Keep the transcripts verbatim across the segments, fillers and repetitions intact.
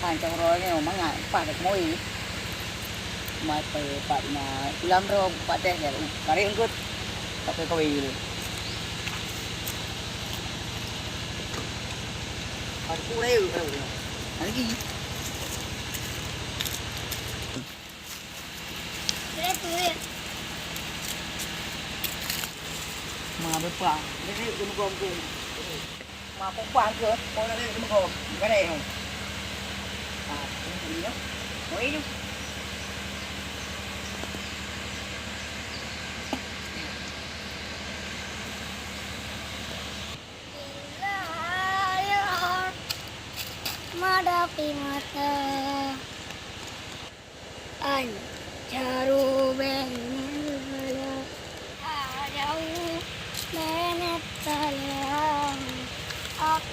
Ah, cakroe nyoe mangat, paih dak keumawe. Mai pe-, pat na ulam droe, pat teh ya, bareng eungkot. Tak keumawe dulu. Pat kureu, kureu. Lagi. Ma beupa. Ma beupa ke? Oh, lagèe tu meugo. Gadai tu. Ah, ini tu. Oh, ini. Mada pi mata. An jaru bèe nyan bala. An jaru bèe nyan bala. Ak-,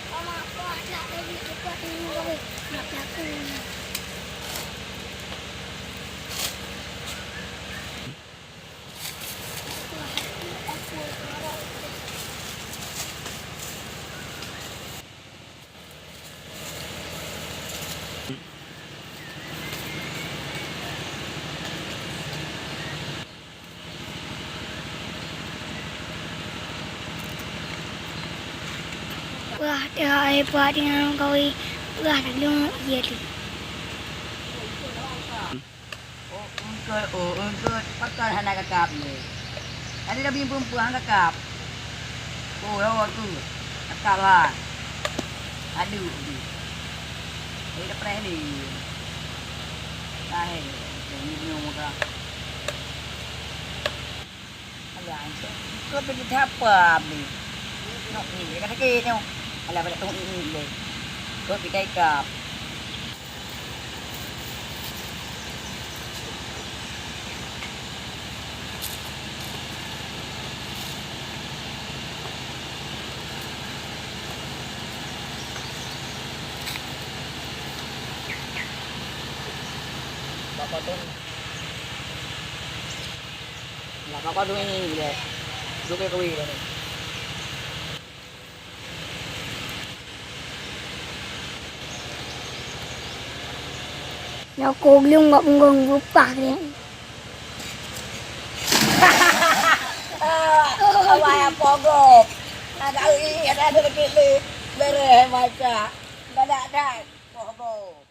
Mama, aku ajak baby ikut ini, baby. Nak aku. Wah, teuhai peuhadingan kawi, wah, lôn iya lé. Oh, eungkôt, oh, eungkôt. Pakon hana kakab lé? Tadi Nabi peue-peue hana kakab. Oh, lawa tu. Kakab ha. Aduh, aduh. Jadi dah preh lé. Lahé, ini nyoe muka. Alah, eungkôt, eungkôt lagi siapa habis? Nok ni, dia kata ke nyoe. Alah, pada tunggu ini deh. Eungkôt kita ikap. Bapa tu. Lah, bapa tu ini dia. Dua kali kawin dia ni. Nyoe kuglung bak punggong bupah keuh. Awai pogo. Ada ui, ada ada kili. Bere maca. Badak dan pogo.